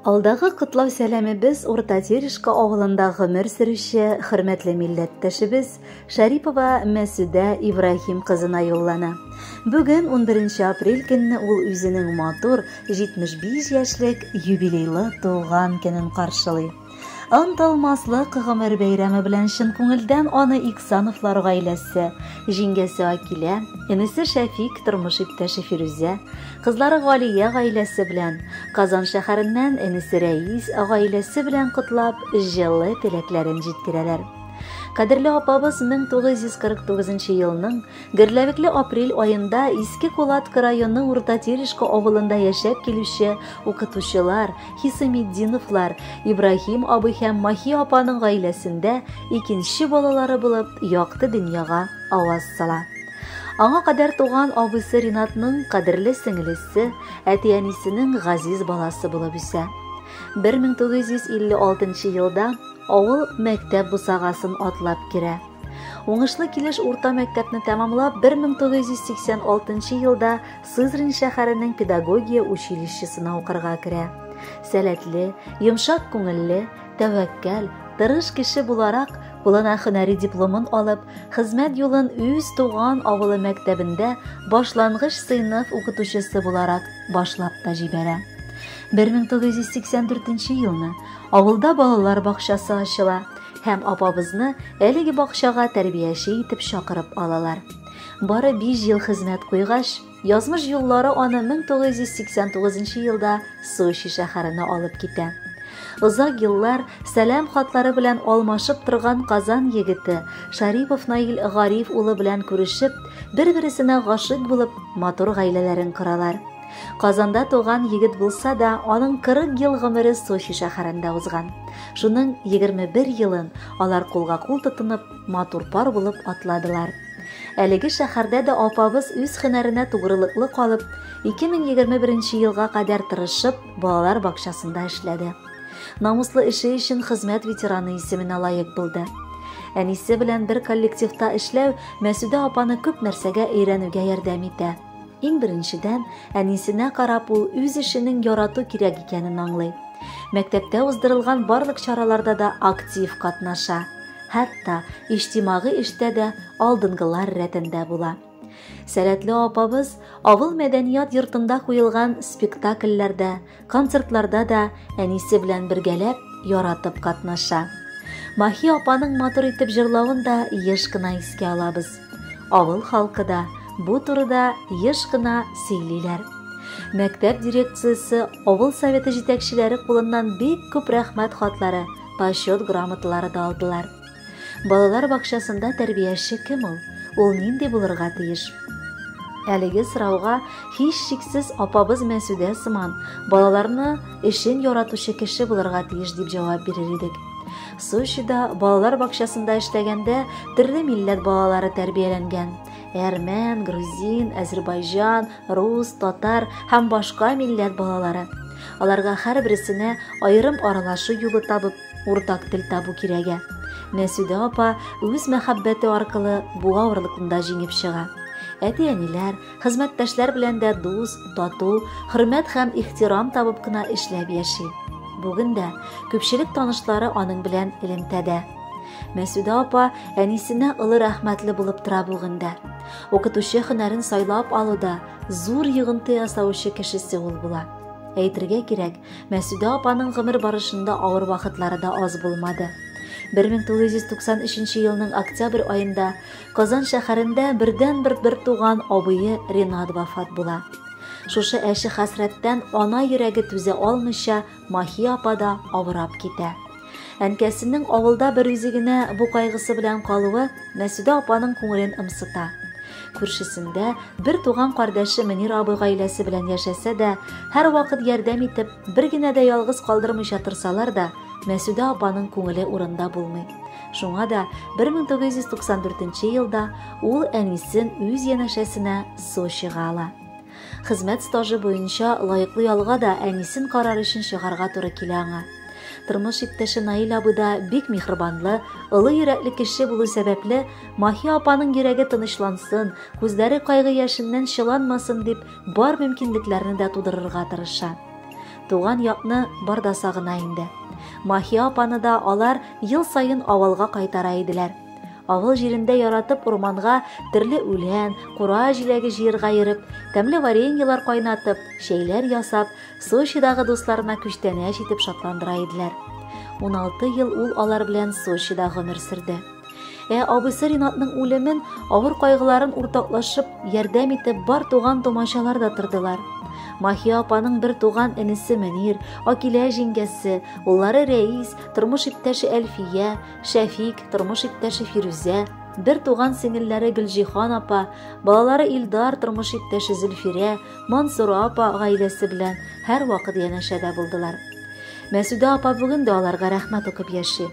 Алдагы котлау сәламебез Урта Терешка авылында гомер сөрүче хөрмәтле милләттәшебез Шәрипова Мәсүдә Ибраһим кызына юллана. Бүген 11 апрель көнне ул үзенең матур 75 яшьлек юбилейлы туган көнен каршылый. Онытылмаслык гомер бәйрәме белән чын күңелдән аны Иксановлар гаиләсе, җиңгәсе Акилә, энесе Шәфик, тормыш иптәше Фирүзә, кызлары Галия гаиләсе белән, Казан шәһәреннән энесе Рәис гаиләсе белән котлап, җылы теләкләрен җиткерәләр. Кадерле апабыз 1949 елның Гөрләвекле апрель аенда Иске Кулатка районы Урта Терешка авылында яшәп килүче укытучылар Хисаметдиновлар, Ибраһим абый һәм Махи апаның гаиләсендә икенче балалары булып якты дөньяга аваз сала. Аңа кадәр туган абыйсы Ринатның кадерле сеңлесе, әти-әнисенең газиз баласы булып үсә. 1956 елда авыл мәктәп бусагасын атлап керә. Уңышлы килеш урта мәктәпне тәмамлап, 1986 елда Сызрань шәһәренең педагогия училищесына укырга керә. Сәләтле, йомшак күңелле, тәвәккәл, тырыш кеше буларак, кулына һөнәри дипломын алып, хезмәт юлын үз туган авылы мәктәбендә башлангыч сыйныф укытучысы буларак башлап та җибәрә. 1984 елны авылда балалар бакчасы ачыла. Һәм апабызны әлеге бакчага тәрбияче итеп чакырып алалар. Бары 5 ел хезмәт куйгач, язмыш юллары аны 1989 елда Сочи шәһәренә алып китә. Озак еллар сәлам хатлары белән алмашып торган Казан егете Шарипов Наил Гариф улы белән күрешеп, бер-бересенә гашыйк булып, матур гаиләләрен коралар. Казанда туган егет булса да, аның 40 ел гомере Сочи шәһәрендә узган. Шуның 21 елын алар кулга-кул тотынып, матур пар булып атладылар. Әлеге шәһәрдә дә апабыз үз һөнәренә тугрылыклы калып, 2021 елга кадәр тырышып, балалар бакчасында эшләде. Намуслы эше өчен хезмәт ветераны исеменә лаек булды. Әнисе белән бер коллективта эшләү Мәсүдә апаны күп нәрсәгә өйрәнүгә ярдәм итә. Иң беренчедән, әнисенә карап ул үз эшенең ярату кирәк икәнен аңлый. Мәктәптә уздырылган барлык чараларда да актив катнаша. Хәтта иҗтимагый эштә дә алдынгылар рәтендә була. Сәләтле апабыз авыл мәдәният йортында куелган спектакльләрдә, Концертларда да әнисе белән бергәләп, яратып катнаша. Маһи апаның матур итеп җырлавын да еш кына искә алабыз. Авыл халкы да бу турыда еш кына сөйлиләр. Мәктәп дирекциясе, авыл советы җитәкчеләре кулыннан бик күп рәхмәт хатлары, почет грамоталары да алдылар. Балалар бакчасында тәрбияче кем ул? Ул нинди булырга тиеш? Әлеге сорауга һичшиксез апабыз Мәсүдә сыман, балаларны эшен яратучы кеше булырга тиеш дип җавап бирер идек. Сочида балалар бакчасында эшләгәндә төрле милләт балалары тәрбияләнгән. Әрмән, грузин, әзербайҗан, рус, татар һәм башка милләт балалары. Аларга һәрбересенә аерым аралашу юлы табып, Уртак тел табу кирәгә. Мәсүдә апа үз мәхәббәте аркылы бу авырлыкны да җиңеп чыга. Әти-әниләр, хезмәттәшләр белән дә дус, тату, хөрмәт һәм ихтирам табып кына эшләп яши. Бүген дә күпчелек танышлары аның белән элемтәдә. Мәсүдә апа әнисенә олы рәхмәтле булып тора бүген дә. Укытучы һөнәрен сайлап алуда зур йогынты ясаучы кешесе ул була. Әйтергә кирәк, Мәсүдә апаның гомер барышында авыр вакытлары да аз булмады. 1993 елның октябрь аенда Казан шәһәрендә бердәнбер бертуган абые Ренат вафат була. Шушы әче хәсрәттән ана йөрәге түзә алмыйча Маһи апа да авырап китә. Әнкәсенең авылда бер үзе генә бу кайгысы белән калуы Мәсүдә апаның күңелен ымсыта. Күршесендә бер туган кардәше Мөнир абый гаиләсе белән яшәсә дә, һәрвакыт ярдәм итеп, бер генә дә ялгыз калдырмыйча торсалар да, Мәсүдә апаның күңеле урында булмый. Шуңа да 1994 елда ул әнисен үз янәшәсенә Сочига ала. Хезмәт стажы буенча лаеклы ялга да әнисен карар өчен чыгарга туры килә аңа. Тормыш иптәше Наил абый да бик миһербанлы, олы йөрәкле кеше булу сәбәпле, Маһи апаның йөрәге тынычлансын, күзләре кайгы яшеннән чыланмасын дип, бар мөмкинлекләрне дә тудырырга тырыша. Туган якны бар да сагына инде. Маһия апаны да алар ел саен авылга кайтара иделәр. Авыл җирендә яратып урманга төрле үлән, кура җиләге җыерга йөреп, тәмле вареньелар кайнатып, чәйләр ясап, Сочидагы дусларына күчтәнәч итеп шатландыра иделәр. 16 ел ул алар белән Сочида гомер сөрде. Ә абыйсы Ринатның үлемен, авыр кайгыларын уртаклашып, ярдәм итеп бар туган тумачалар да тордылар. Махия апаның бер туган энесе Мөнир, Акилә җиңгәсе, уллары Рәис, тормыш иптәше Әлфия, Шәфик, тормыш иптәше Фирүзә, бер туган сеңелләре Гөлҗиһан апа, балалары Илдар, тормыш иптәше Зөлфирә, Мансура апа гаиләсе белән һәрвакыт янәшәдә булдылар. Мәсүдә апа бүген дә аларга рәхмәт укып яши.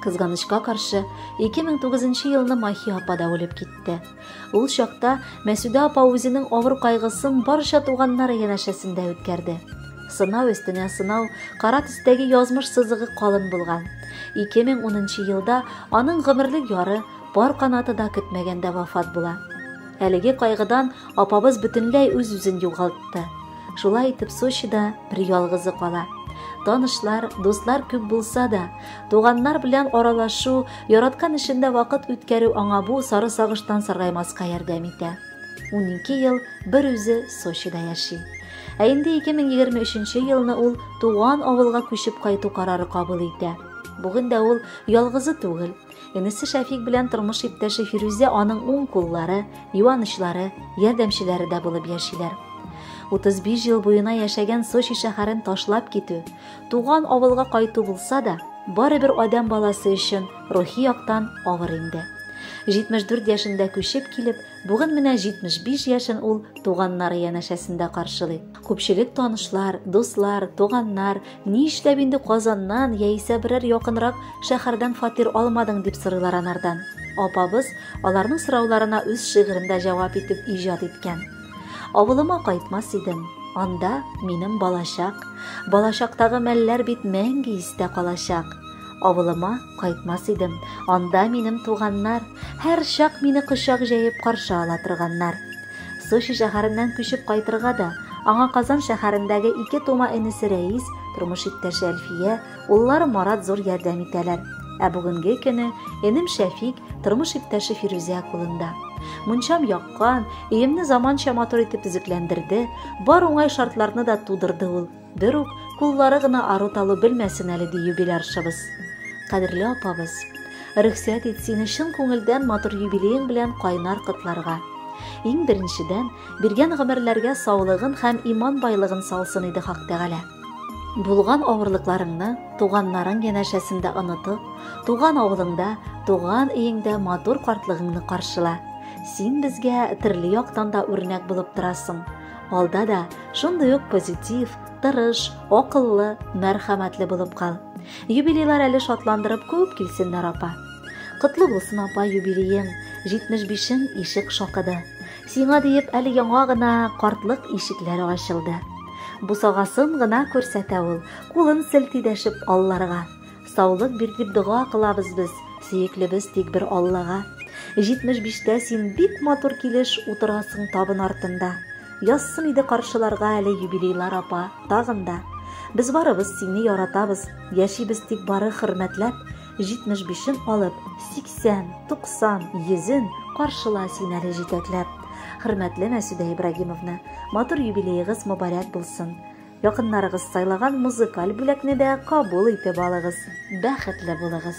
Кызганычка каршы, 2009 елны Махи апа да үлеп китте. Ул чакта Мәсүдә апа үзенең авыр кайгысын барча туганнары янәшәсендә үткәрде. Сынау өстенә сынау, кара төстәге язмыш сызыгы калын булган. 2010 елда аның гомерлек яры, пар канаты да көтмәгәндә вафат була. Әлеге кайгыдан апабыз бөтенләй үз-үзен югалтты. Шулай итеп Сочида бер ялгызы кала. Танышлар, дуслар күп булса да, туганнар белән аралашу, яраткан эшендә вакыт үткәрү аңа бу сары сагыштан саргаймаска ярдәм итә. 12 ел бер үзе Сочида яши. Ә инде 2023 елны ул туган авылга күчеп кайту карары кабул итә. Бүген дә ул ялгызы түгел. Энесе Шәфик белән тормыш иптәше Фирүзә аның уң куллары, юанычлары, ярдәмчеләре дә булып яшиләр. 35 ел буена яшәгән Сочи шәһәрен ташлап китү, туган авылга кайту булса да, барыбер адәм баласы өчен рухи яктан авыр инде. 74 яшендә күчеп килеп, бүген менә 75 яшен ул туганнары янәшәсендә каршылый. Күпчелек танышлар, дуслар, туганнар, нишләп инде Казаннан яисә берәр якынрак шәһәрдән фатир алмадың дип сорыйлар анардан. Апабыз аларның сорауларына үз шигырендә җавап итеп иҗат иткән. Авылыма кайтмас идем, анда минем балачак. Балачактагы мәлләр бит мәңге истә калачак. Авылыма кайтмас идем, анда минем туганнар, һәр чак мине кочак җәеп каршы ала торганнар. Сочи шәһәреннән күчеп кайтырга да, аңа Казан шәһәрендәге ике тума энесе Рәис, тормыш иптәше Әлфия, уллары Марат зур ярдәм итәләр. Ә бүгенге көне энем Шәфик, тормыш иптәше Фирүзә кулында. Мунчам яккан, өемне заманча матур итеп төзекләндерде, бар уңай шартларны да тудырды ул. Бер үк куллары гына ару-талу белмәсен әле, ди юбиляршыбыз. Кадерле апабыз, рөхсәт ит сине чын күңелдән матур юбилеең белән кайнар котларга. Иң беренчедән, биргән гомерләргә саулыгын һәм иман байлыгын салсын иде Хак Тәгалә. Булган авырлыкларыңны туганнарың янәшәсендә онытып, туган авылыңда, туган өеңдә матур картлыгыңны каршыла. Син безгә төрле яктан да үрнәк булып торасың. Алда да шундый ук позитив, тырыш, акыллы, мәрхәмәтле булып кал. Юбилейлар әле шатландырып күп килсеннәр, апа. Котлы булсын, апа, юбилеең, 75-ең ишек шакыды. Сиңа диеп әле яңа гына картлык ишекләре ачылды. Бусагасын гына күрсәтә ул, кулын селти дәшеп алларга. Саулык бир дип дога кылабыз без, сөеклебез тик бер Аллага. 75-тә син бик матур килеш утырасың табын артында. Язсын иде каршыларга әле юбилейлар, апа, тагын да. Без барыбыз сине яратабыз, яшибез тик бары хөрмәтләп. 75-ен алып, 80, 90, 100-ен каршыла син әле җитәкләп. Хөрмәтле Мәсүдә Ибрагимовна, матур юбилеегыз мөбарәк булсын. Якыннарыгыз сайлаган музыкаль бүләкне дә кабул итеп алыгыз. Бәхетле булыгыз.